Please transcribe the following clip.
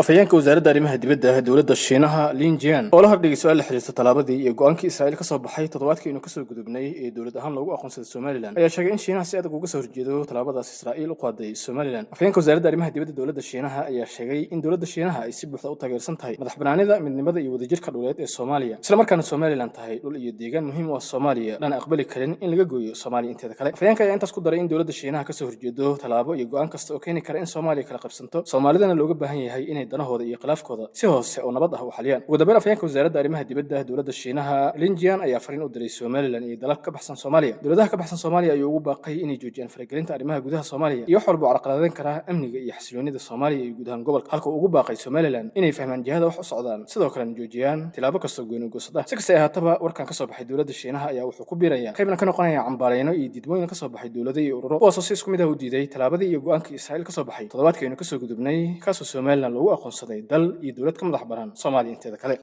Afhayeenka wasaaradda arrimaha dibadda dowladda Shiinaha, Lin Jian, oo la hordhigay su-aal la xiriirta tallaabadii iyo go-aankii Israa'iil ka soo baxay toddobaadkii aynu kasoo gudubnay ee dowlad ahaan loogu aqoonsaday Somalilan, ayaa sheegay in Shiinaha si adag uga soo horjeedo tallaabadaas Israa'iil u qaaday Somalilan. Afhayeenka wasaaradda arrimaha dibadda dowladda Shiinaha ayaa sheegay in dowladda Shiinaha ay si buuxda u taageersan tahay madax banaanida, midnimada iyo wadajirka dhuleed ee Soomaaliya, islamarkaana Somalilan tahay dhul iyo deegaan muhiim u ah Soomaaliya, lana aqbali karin in laga gooyo Soomaaliya inteeda kale. Afhayeenka ayaa intaas ku daray in dowladda Shiinaha kasoo horjeedo tallaabo iyo go-aan kasta oo keeni kara in Soomaaliya kala qabsanto, Soomaalidana looga baahan yahay inay danahooda iyo khilaafkooda si hoose oo nabad ah u xaliyaan. Ugu dambeyn, afhayeenka wasaaradda arrimaha dibadda dowladda Shiinaha, Lin Jian, ayaa fariin u diray Somalilan iyo dalalka ka baxsan Soomaaliya. Dowladaha ka baxsan Soomaaliya ayuu ugu baaqay inay joojiyaan faragelinta arrimaha gudaha Soomaaliya iyo wax walba oo carqaladeyn kara amniga iyo xasiloonida Soomaaliya iyo guud ahaan gobolka, halka uu ugu baaqay Somalilan inay fahmaan jihada wax u socdaan, sidoo kalena joojiyaan tilaabo kastoo gooni goosad ah. Si kasta ay ahaataba, warkan ka soo baxay dowladda Shiinaha ayaa wuxuu ku biiraya qaybna ka noqonaya cambaareyno iyo diidmooyin ka soo baxay dowlado iyo ururo, kuwaasoo si isku mid ah u diiday tallaabadii iyo go-aankii Israa'iil ka soo baxay toddobaadkii aynu kasoo gudubnay, kaasoo Somalilan loogu aqoonsaday dal iyo dowlad ka madax banaan Soomaaliya inteeda kale.